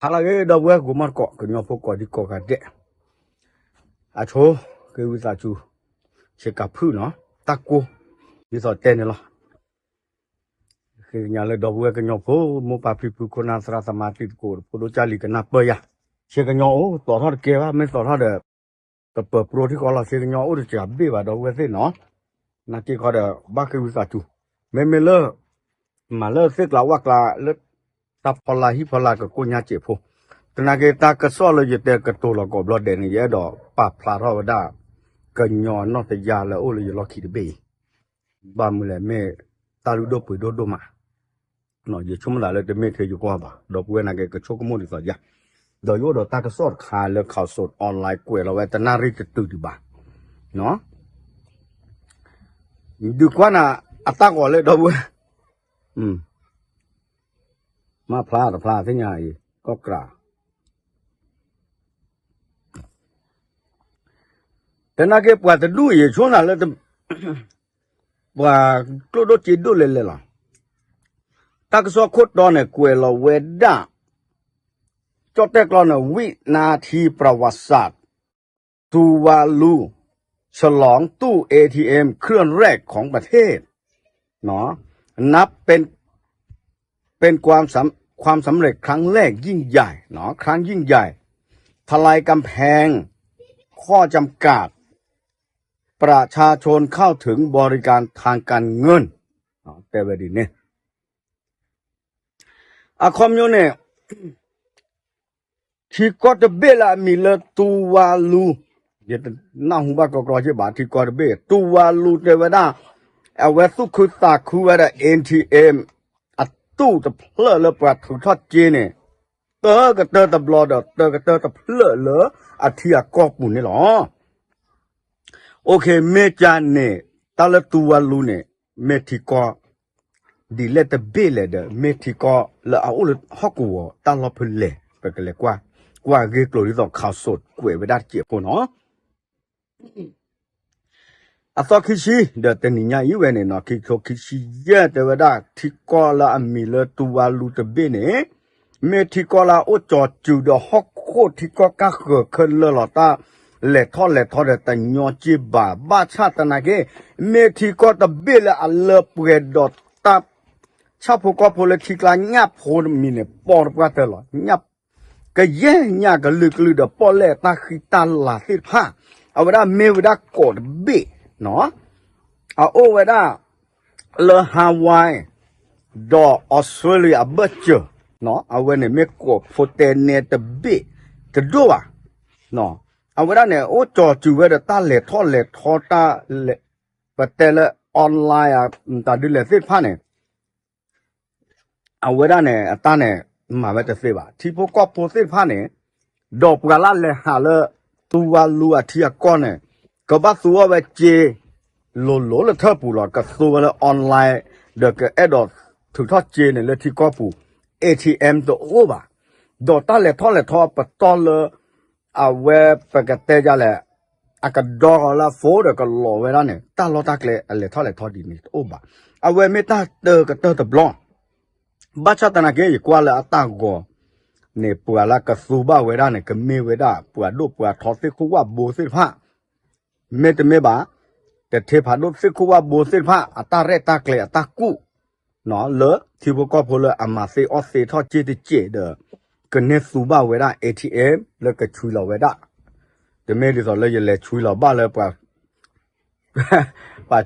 ဟါလၢအဂ့ၤ ဒီပုၢ်ဝဲၢ်ကိးမံၤကိး ကညီဖိကိးဒံကိးဂၤဒဲး, အဆိ ဃ့ဝံသးစူၤ ဆ့ကၤဖုၣ်နီၤ တၢ်ကိၢ် ဒ်သိးတဲန့ၣ်လီၤ. ဃ့ကညးလၢဒီပုၢ်ဝဲၢ်ကညီဖိ မိၢ်ပၢ်ဖံဖု ခိၣ်နၢ်သရၣ်သမါ တံၤသကိး ဖိဒိၣ်ကၢ်လံၤ ကနၢ်ပၢၢ်ယၤ, ဆ့ကညီအိၣ် သီၣ်ထီၣ်တကဲဘၣ် မ့ၢ်သီၣ်ထီၣ်ဒီး ကပၢၤပြိထံဃီလီၤ ဆ့ကညီအိၣ်တစှၤဘ့ၣ်ဘၣ် ဒီပုၢ်ဝဲၢ်သ့ၣ်နီၤ, နာ်က့ခီဒီး ဘၣ်ဃ့ဝံသးစူၤ, မ့မ့ၢ်လၢ မၤလၢသ့ၣ်ကျါဝၣ်ကျါလၢ တၢ်ဖီလာ်ဟံၣ်ဖီလာ်ကကိၢ်ညါစဲးဖိ, သနာ်က့တၢ်ကစီၣ်လၢယတဲကတိၤလီၤကိးဘျီဒဲးန့ၣ် ယအဲၣ်ဒိးပာ်ဖျါထီၣ်ဝဲဒၣ် ကညီနီၢ်တယၢ်လၢအိၣ်လၢယလီၢ်ခံတဘ့ၣ်အံၤ, ဘၣ်မနုၤလဲၣ်မ့ၢ်တၢ်လုၢ်ဒိၣ်ပှ့ၤဒိၣ်ဒိၣ်မး ယဆိကမိၣ်သးလၢတမ့ၢ်ထဲယကွၢ်ဘၣ် ဒီပုၢ်ဝဲၢ်နာ်က့ကဆိကမိၣ်ဒ်သိးယၤ, ဒီးယအိၣ်ဒီးတၢ်ကစီၣ်တခါလၢ Khaosod Online ကွဲးလီၤဝဲတနၣ်ရံၣ်တတုၤဒံးဘၣ်, ဒုးကွၢ်နၤ အတၢ်ဂီၤလၢဒီပုၢ်ဝဲၢ်, မ့ၢ်ဖျါတဖျါသ့ၣ်ညါအံၤ ကီၢ်ကြး တနာ်က့ပှၤတဒူၣ်အံၤ ဆိနၤလၢ ပှၤကျိၣ်ဒိၣ်စ့ဒိၣ်လဲၣ်လဲၣ်လီၤ. တၢ်ကစီၣ်ခိၣ်တီန့ၣ် ကွဲးလီၤဝဲဒၣ် ကၠီၣ်တဲၣ်ကျီန့ၣ် ဝံနါထံ ပြဝၢ်စၢး တူဝါလူ ฉลองตู้ เอทีเอ็ม เครื่องแรกของประเทศ นับเป็น เป็นความสำ ความสำเร็จครั้งแรกยิ่งใหญ่ เนาะ ครั้งยิ่งใหญ่ ทลายกำแพงข้อจำกัด ประชาชนเข้าถึงบริการทางการเงิน တဲဝဲဒ်န့ၣ် အခီပညီန့ၣ် ထံကီၢ်တဘ့ၣ်လၢအမံၤလၢတူဝါလူ, ယတနၢ်ဟူဘၣ်ကီကီက့ဘၣ် ထံကီၢ်တဘ့ၣ် တူဝါလူတဲဝဲဒၣ် အဝဲသူၣ်ခုသးခုဝဲဒၣ် เอทีเอ็ม အတူၢ်တဖျၢၣ်လၢပှၤထုးထီၣ်စ့န့ၣ် တၢကတၢၢ်တဘျီဒီး တၢကတၢၢ်တဖျၢၣ်လၢအထံအကီၢ်ပူၤန့ၣ်လီၤ. အိၣ်ခ့ မ့ၢ်ကန့ၣ် တၢ်လၢတူဝါလူန့ၣ် မ့ၢ်ထံကီၢ် ဒ်လဲၣ်တဘ့ၣ်လဲၣ်ဒီး မ့ၢ်ထံကီၢ်လၢအအိၣ်လၢဟီၣ်ကဝီၤတၢ်လီၢ်ဖဲလဲၣ် ပကလဲၤကွၢ် ကွၢ်ဂ့ၢ်ကျိၤဒ်သိး Khaosod ကွဲးဝဲဒၣ်တစဲးဖိနီၤ. အသီခံဆံ ဒီးတနံၤညါအံၤဝဲန့ၣ်နီၤ ခံကထိခံဆံယဲၢ် တဲဝဲဒၣ် ထံကီၢ်လၢအမံၤလၢတူဝါလူတဘ့ၣ်န့ၣ် မ့ၢ်ထံကီၢ်လၢအအိၣ်ကၠီၤစုၤဒီးဟီၣ်ခိၣ်ထံကီၢ်ကၢ်ဃၢၤခဲလၢာ်လီၤ တၢ်လဲၤထီၣ်လဲၤထီဒီးတညီက့ဘၣ် ဘၣ်ဆၣ်သနာ်က့ မ့ၢ်ထံကီၢ်တဘ့ၣ်လၢအလၢပှဲၤဒီးတၢ် ဆၣ်ဖိကီၢ်ဖိလၢထံကျါညၣ်ဖိတမံၤန့ၣ် ပိာ်တပှၢ်တၢၢ်လီၤ. ကယဲၢ်ညၣ်ကလုာ်ကလုာ်ဒီးပီၣ်လဲၣ်တၢ်ဃံတၢ်လၤသ့ၣ်တဖၣ် အဝဲဒၣ်မ့ၢ်ဝဲဒၣ်ကိးတဘ့ၣ်နီၤ အအိၣ်ဝဲဒၣ် လၢ Hawaii ဒီး Australia အဘၢၣ်စၢၤ အဝဲန့ၣ်မ့ၢ်ကိးဖိတဲနဲတဘ့ၣ်တဒိၣ်ဘၣ်. အဝဲဒၣ်န့ၣ် အိၣ်ကၠီၤစုၤဝဲဒီးတၢ်လဲၤထီၣ်လဲၤထီတၢ် ပတဲလၢ online တၢ်ဒုးလဲၤသ့ၣ်တဖၣ်န့ၣ် အဝဲဒၣ်န့ၣ် အတၢ်န့ၣ် မၤဝဲတသ့ဘၣ် ထံဖိကီၢ်ဖိသ့ၣ်တဖၣ်န့ၣ် ဒီးပှၤလၢလဲၤဟးလၢ တူဝါလူအထံအကီၢ်န့ၣ် ကဘၣ်သူအီၤဝဲစ့ လိၤလိၤလၢထၢၣ်ပူၤလီၤ ကသူဝဲလၢ online ဒီးကအဲၣ်ဒိးထုးထီၣ်စ့န့ၣ်လၢထံကီၢ်ပူၤ ATM တအိၣ်ဘၣ်. ဒီးတၢ်လဲၤထီၣ်လဲၤထီပတီၢ်လၢ အဝဲပကတဲယလဲၣ် အကဒီဂီၤလၢအ phone ဒီးကလီၤဝဲဒၣ်န့ၣ် တၢ်လီၢ်တၢ်ကျဲအလဲၤထီၣ်လဲၤထီဒ်န့ၣ်တအိၣ်ဘၣ်. အဝဲမ့ၢ်တၢ်တၢကတၢၢ်တဘျီ ဘၣ်ဆၣ်သနာ်က့ ယကွၢ်လၢအတၢ်ဂီၤန့ၣ် ပှၤလၢကသူဘၣ်ဝဲဒၣ်န့ၣ် ကမ့ၢ်ဝဲဒၣ် ပှၤဒိၣ်ပှၤထီသ့ၣ်ခိၣ်ဝၣ်ဘိသ့ၣ်တဖၣ် မ့တမ့ၢ်ဘၣ် တထ့ဖးဒိၣ်သ့ၣ်ခိၣ်ဝၣ်ဘိသ့ၣ်တဖၣ် အတၢ်ရဲၣ်တၢ်ကျဲၤအတၢ်ကူၣ် လၢထံဖိကီၢ်ဖိလၢအမၤသ့အီၣ်သ့ထီၣ်စ့တစဲးဒီး ကန့ၢ်သူဘၣ်ဝဲဒၣ် ATM လၢကဆွံလီၤဝဲဒၣ် တမ့ၢ်ဒ်သိးလၢယလဲၤဆွံလီၤဘၣ်လၢ ပှၤ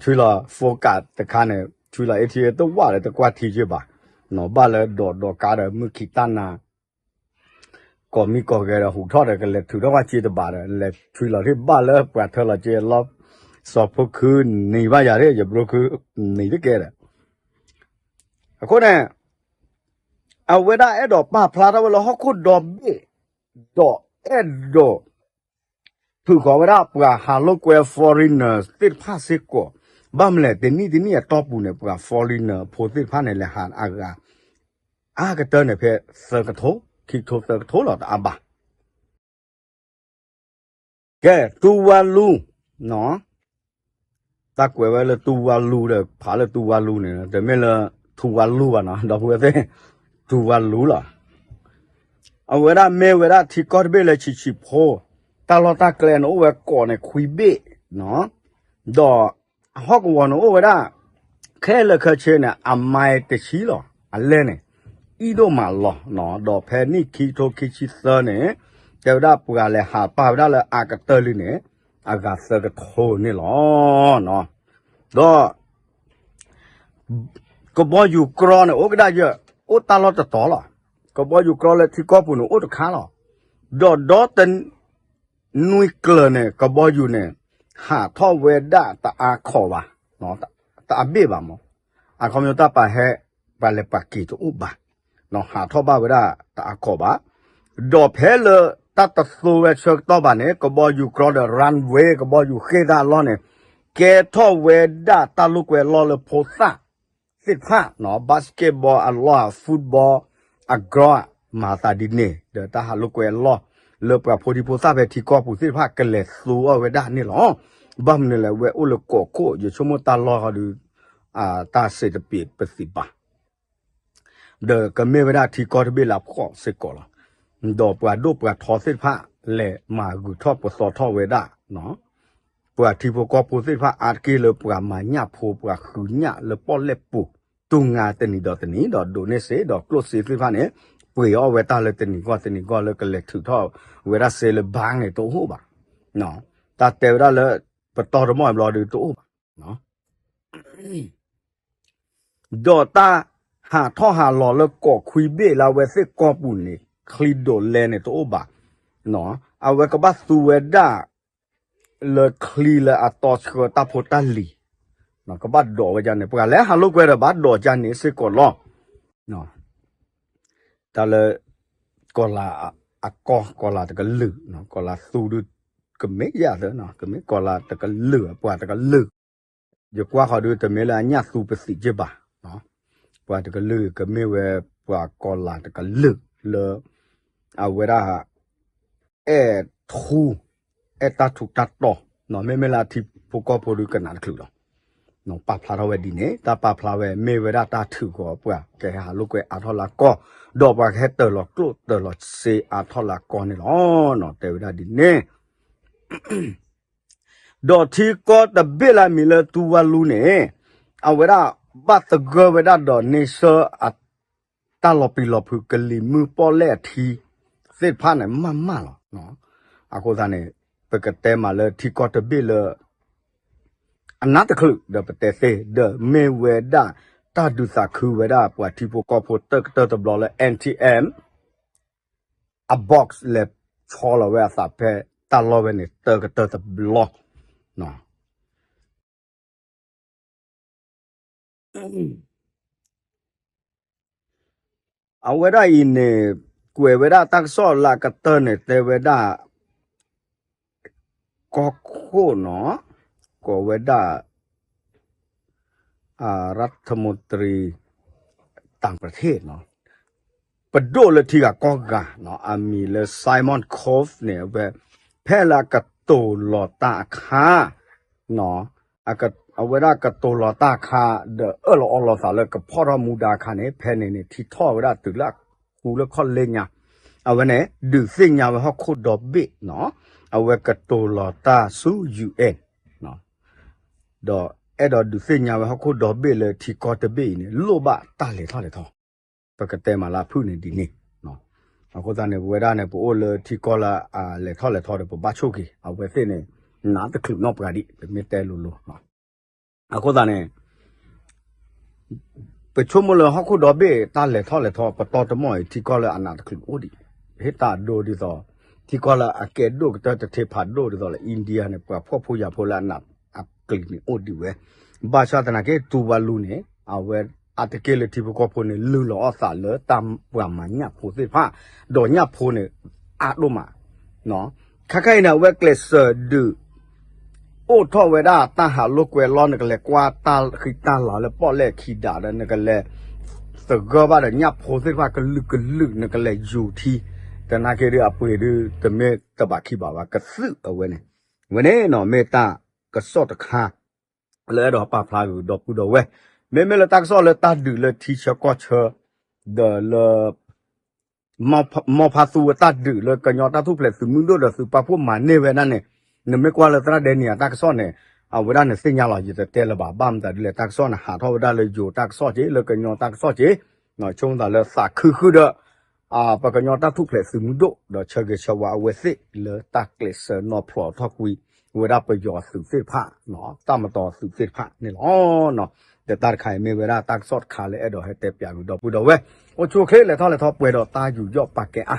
ဆွံလီၤ phone card တခါန့ၣ် ဆွံလီၤ ATM တဝၣ်ဒီးတကွၢ်ထံယ့ၢ်ဘၣ်, ဘၣ်လၢဒိးဒိးကါဒီးမုၢ်ခံးတၢ်နၤ ကိးမံၤကိးဂၤဒီးဟူးထီၣ်ဒီးကလဲၤထုးထီၣ်ဝဲစ့တဘးဒီး လဲၤဆွံလီၤထံၣ်ဘၣ်လၢပှၤထၢလီၤစ့လီၤ စီၤဖိခုနံၤဘၣ်ယၤ ယဘျိခုနံၤတကဲဒီး အဃိန့ၣ် အဝဲဒၣ်အဲၣ်ဒိးပာ်ဖျါထီၣ်ဝဲလၢဟီၣ်ခိၣ်ဒီဘ့ၣ် ဒီးအဲၣ်ဒိး ထုးဃီၤဝဲဒၣ်ပှၤဟးလိာ်ကွဲ foreigner သ့ၣ်တဖၣ်စ့ၢ်ကီး, ဘၣ်မနုၤလဲၣ် တနံၣ်တနံၣ်အတီၢ်ပူၤန့ၣ် ပှၤ foreigner ဖိသ့ၣ်တဖၣ်န့ၣ် လဲၤဟးအဂၤ အါကတၢၢ်န့ၣ်ဖဲသၢကထိ, ခံကထိသၢကထိလီၤ တအါဘၣ်. ကဲ တူဝါလူ, တၢ်ကွဲးဝဲလၢတူဝါလူဒီး ဖးလၢတူဝါလူန့ၣ် တမ့ၢ်လၢ ထူဝါလူဘၣ်နီၤ ဒီပုၢ်ဝဲၢ်သ့ၣ်, တူဝါလူလီၤ. အဝဲဒၣ်မ့ၢ်ဝဲဒၣ်ထံကီၢ်တဘ့ၣ်လၢဆံးဆံးဖိ, တၢ်လီၢ်တၢ်ကျဲန့ၣ်အိၣ်ဝဲကိးန့ၣ်ခွံဘ့ၣ်, ဒီးဟီၣ်ကဝီၤန့ၣ်အိၣ်ဝဲဒၣ် ခဲလၢာ်ခဲဆ့န့ၣ် အမဲတဆံလီၤ. အလဲၢ်န့ၣ် အံၣ်ဒိၣ်မးလီၤ, ဒီးဖဲနံၣ်ခံကထိခံဆံသၢန့ၣ် တဲဝဲဒၣ်ပှၤလဲၤဟးပာ်ဝဲဒၣ်လၢအကတၢၢ်လံန့ၣ် အဂၤသၢကထိန့ၣ်လီၤ. ဒီး ကဘီယူၤကြီန့ၣ် အိၣ်ကဒါယၢၢ်, အိၣ်တၢ်လီၢ်တတီၤလီၤ. ကဘီယူၤကြီလၢထံကီၢ်ပူၤန့ၣ် အိၣ်တခါလီၤ. ဒီးဒီတနွံကျၢၤန့ၣ် ကဘီယူၤန့ၣ် ဟးထီၣ်ဝဲဒၣ်တအါခီးဘၣ်, တအါဘ့ၣ်ဘၣ်မး, အခီပညီတၢ်ပာ်ဟဲ ပှၤလဲၤပှၤက့ၤတအိၣ်ဘၣ်, ဟးထီၣ်ဘၣ်ဝဲဒၣ်တအါခီးဘၣ်. ဒီးဖဲလၢတၢ်တသိဝဲဆၢကတီၢ်ဘၣ်န့ၣ် ကဘီယူၤကြီဒီး runway ကဘီယူၤဃ့ၢ်တၢ်အလီၢ်န့ၣ် ကဲထီၣ်ဝဲဒၣ်တၢ်လိာ်ကွဲလီၢ်လၢဖိသၣ်သ့ၣ်တဖၣ်, basketball အလီၢ် football အကရီ မၤသးဒ်န့ၣ် ဒီးတၢ်ဟးလိာ်ကွဲအလီၢ် လၢပှၤဖိဒံဖိသၣ်ဖဲထံကီၢ်ပူၤသ့ၣ်တဖၣ်ကလဲၤသိအီၤဝဲဒၣ်န့ၣ်လီၤ. ဘၣ်မနုၤလဲၣ် ဝဲအိၣ်လၢကီၢ်ခိၣ် ယဆိကမိၣ်တၢ်လီၢ်ဃီဒီး တၢ်စ့းတပ့ၤပသံးဘၣ် ဒီးကမ့ၢ်ဝဲဒၣ်ထံကီၢ်တဘ့ၣ်လၢအဖှီၣ်စ့ၢ်ကီးလီၤ. ဒီးပှၤဒိၣ်ပှၤထီသ့ၣ်တဖၣ် လဲၤမၤဂုၤထီၣ်ပသီထီၣ်ဝဲဒၣ်, ပှၤထံဖိကီၢ်ဖိသ့ၣ်တဖၣ်အါတက့ၢ်လၢပှၤမၤညၣ်ဖိ ပှၤဃုညၣ်လၢပီၣ်လဲၣ်ပူၤ တူၢ်ငါတနံၤဒီးတနံၤ ဒီးဒိးန့ၢ်စ့ ဒီးကျိၣ်စ့သ့ၣ်တဖၣ်န့ၣ် ပှ့ၤအီၣ်ဝဲတၢ်လၢတနံၤဂီၢ်တနံၤဂီၢ်လၢကလဲၤထုးထီၣ်ဝဲဒၣ်စ့လၢ bank န့ၣ်တအိၣ်ဘၣ်. တၢ်တဲဝဲဒၣ်လၢ ပတီၢ်တမီၢ်ဘျီဒီးတအိၣ်ဘၣ် ဒီးတၢ်ဟးထီၣ်ဟးလီၤလၢကီၢ်ခွံဘ့ၣ်လၢအဝဲသ့ၣ်ကီၢ်ပူၤန့ၣ် ချံဒိးလဲန့ၣ်တအိၣ်ဘၣ်. အဝဲကဘၣ်သူဝဲဒၣ် လၢချံလၢအတီဆှၢတၢ်ဖိတၢ်လံၤ, ကဘၣ်ဒိးဝဲဒၣ်န့ၣ် ပှၤလၢဟးလိာ်ကွဲဒီးဘၣ်ဒိးဒ်န့ၣ်စ့ၢ်ကီးလီၤ. တၢ်လၢ ကီၤလၤအကီၢ် ကီၤလၤတကလုာ်, ကီၤလၤသူဒုး ကမ့ၢ်ယၤသၢ, ကမ့ၢ်ကီၤလၤတကလုာ် ပှၤတကလုာ်, ယကွၢ်ဃီဒုးတမ့ၢ်လၢအညၣ်သူပသံးက့ဘၣ်, ပှၤတကလုာ်ကမ့ၢ်ဝဲပှၤကီၤလၤတကလုာ်လၢ အဝဲဒၣ် အဲၣ်ထူ အဲၣ်တၢ်ထူးတၢ်တီၤ, မ့မ့ၢ်လၢအထံဖိကီၢ်ဖိဒုးကနၣ်တချုးလီၤ. ပာ်ဖျါထီၣ်ဝဲဒ်န့ၣ် တၢ်ပာ်ဖျါဝဲမ့ၢ်ဝဲဒၣ်တၢ်ထုးဃီ ပှၤကဟဲဟးလိာ်ကွဲအါထီၣ်လၢကီၢ်, ဒီးပှၤကဟဲတၢၤလီၤကျိၣ်တၢၤလီၤစ့အါထီၣ်လၢကီၢ်န့ၣ်လီၤ. တဲဝဲဒၣ်ဒ်န့ၣ် ဒီးထံကီၢ်တဘ့ၣ်လၢအမံၤလၢတူဝါလူန့ၣ် အဝဲဒၣ်ဘၣ်သဂၢၢ်ဝဲဒၣ်ဒီးန့ဆၢအ တၢ်လီၤပျံၤလီၤဖုးကလံၤမုၢ်ပီၣ်လဲၣ်အထံသ့ၣ်တဖၣ်န့ၣ် မးမးလီၤ. အဃိသတးန့ၣ် ပကတဲမးလၢထံကီၢ်တဘ့ၣ်လၢ အနးတချုးဒီးပတဲသ့ ဒီးမ့ၢ်ဝဲဒၣ်တၢ်ဒုးသးခုဝဲဒၣ်ပှၤထံဖိကီၢ်ဖိတၢ်ကတၢၢ်တဘျီလၢ NTM အ box လဲၤဆီလီၤဝဲအသးဖဲတၢ်လီၢ်ဝဲန့ၣ် တၢ်ကတၢၢ်တဘျီ အဝဲဒၣ်အံၤန့ၣ် ကွဲးဝဲဒၣ်တၢ်ကစီၣ်လၢအကတၢၢ်န့ၣ် တဲဝဲဒၣ် ကီၢ်ခိၣ်နီၤ ကိးဝဲဒၣ် รัฐมนตรีต่างประเทศနီၤ ပဒိၣ်လၢထံဂၤကီၢ်ဂၤနီၤ အမံၤလၢ Simon Kove န့ၣ် အဝဲ ဖဲလၢအကတိၤလီၤတၢ်အခါ နီၤ အဝဲဒၣ်ကတိၤလီၤတၢ်အခါ ဒီးအၢၣ်လီၤအီလီၤသးလၢကဖီၣ်ထီၣ်မူဒါအခါန့ၣ် ဖဲန့ၣ်န့ၣ် ထံထီၣ်ဝဲဒၣ်တုၤလၢအဃူလၢခီၣ်လ့ညါ အဝဲန့ၣ် ဒုးသ့ၣ်ညါဝဲဟီၣ်ခိၣ်ဒီဘ့ၣ်နီၤ အဝဲကတိၤလီၤတၢ်ဆူ ယူၣ်အဲၣ် ဒီးအဲၣ်ဒိးဒုးသ့ၣ်ညါဝဲဟီၣ်ခိၣ်ဒီဘ့ၣ်လၢထံကီၢ်တဘ့ၣ်အံၤန့ၣ် လိၣ်ဘၣ်တၢ်လဲၤထီၣ်လဲၤထီ ပကတဲမးလၢအဖုၣ်န့ၣ်ဒ်န့ၣ် အဃိသတးန့ၣ် ပဝဲဒၣ်န့ၣ် ပအိၣ်လၢထံကီၢ်လၢအလဲၤထီၣ်လဲၤထီဒီး ပဘၣ်ဆိၣ်က့ၤ အဝဲသ့ၣ်န့ၣ် နးတချုးနီၢ်ပှၤဒံး ပမ့ၢ်တဲလိၤလိၤ အဃိသတးန့ၣ် ပဆိကမိၣ်လၢဟီၣ်ခိၣ်ဒီဘ့ၣ်တၢ်လဲၤထီၣ်လဲၤထီ ပတီၢ်တမီၢ်အံၤ ထံကီၢ်လၢအနးတချုးအိၣ်ဒံး ဟ့ၣ်တၢ်အဒိဒ်သိး ထံကီၢ်လၢအကဲဒိၣ်ကတၢၢ်တထ့ဖးဒိၣ်ဒ်သိးလၢ India န့ၣ် ပှၤဖှီၣ်ဖိယာ်ဖိလၢအနးအကလံၤန့ၣ်အိၣ်ဒံးဝဲ ဘၣ်ဆၣ်သနာ်က့ တူဝါလူန့ၣ် အဝဲအါတက့ၢ်လၢထံဖိကီၢ်ဖိန့ၣ် လုၢ်လီၤအီၣ်သးလၢတၢ်ပှၤမၤညၣ်ဖိသ့ၣ်တဖၣ် ဒီးညၣ်ဖိန့ၣ် အါဒိၣ်မး ခဲခါအံၤန့ၣ် အဝဲကျဲးစၢးဒုး အိၣ်ထီၣ်ဝဲဒၣ်တၢ်ဟးလိာ်ကွဲလီၢ်နကလဲၤကွၢ်တၢ်ဃံတၢ်လၤလၢပီၣ်လဲၣ်ခံဒးဒီး နကလဲၤသဂၢၢ်ဘၣ်ဒီးညၣ်ဖိသ့ၣ်တဖၣ်ကလုာ်ကလုာ် နကလဲၤယူၤထံ သနာ်က့ဒုးအပှ့ၤဒုး တမ့ၢ်တဘၣ်ခံဘၣ်ဘၣ် ကသုးအဝဲန့ၣ် ဝဲန့ၣ်နီၤ မ့ၢ်တၢ်ကစီၣ်တခါ လၢအဲၣ်ဒိးပာ်ဖျါဂုာ်ဒီပုၢ်ဒီဝဲၢ် မ့မ့ၢ်လၢတၢ်ကစီၣ်လၢတၢ်ဒုးလၢထံဆၢကီၢ်ဆၢ ဒီးလၢ မ်ဖးသူဝဲတၢ်ဒုးလၢကညီတၢ်ထူၣ်ဖျဲးသုးမုၢ်ဒိၣ်ဒီးသုးပာ်ဖှိၣ်မၤန့ၢ်ဝဲဒၣ်န့ၣ်, နမ့ၢ်ကွၢ်လၢသရၣ်ဒဲနံၤအတၢ်ကစီၣ်န့ၣ်, အဝဲဒၣ်န့ၣ်သ့ၣ်ညါလီၤ ယတတဲလၢၤဘၣ် ဘၣ်မတၤဒ်လဲၣ် တၢ်ကစီၣ်န့ၣ်ဟးထီၣ်ဝဲဒၣ်လၢယိၤတၢ်ကစီၣ်က့ လၢကညီတၢ်ကစီၣ်က့, ဆိကမိၣ်သးလၢသးခုဃုာ်ဒီး ပကညီတၢ်ထူၣ်ဖျဲးသုးမုၢ်ဒိၣ် ဒီးဆၢဂ့ၤဆၢဝါအဝဲသ့ၣ်လၢတၢ်ကျဲးစၢးနီၢ်ဖျိးထီၣ်ကွံာ်ဝဲဒၣ်ပယီၤသုးသ့ၣ်တဖၣ်, တၢ်မတီၤသုးသ့ၣ်တဖၣ်န့ၣ်လီၤ. ဒီးတၢ်တခါအံၤမ့ၢ်ဝဲဒၣ်တၢ်ကစီၣ်တခါလၢအဲၣ်ဒိးဟဲတဲပၠးကဒီပုၢ်ဒီဝဲၢ်, အိၣ်ဆူၣ်အိၣ်ချ့ လဲၤထီၣ်လဲၤထီၣ်ပှဲၤဒီးတၢ်ယူးယီၣ်ပာ်ကဲအါ.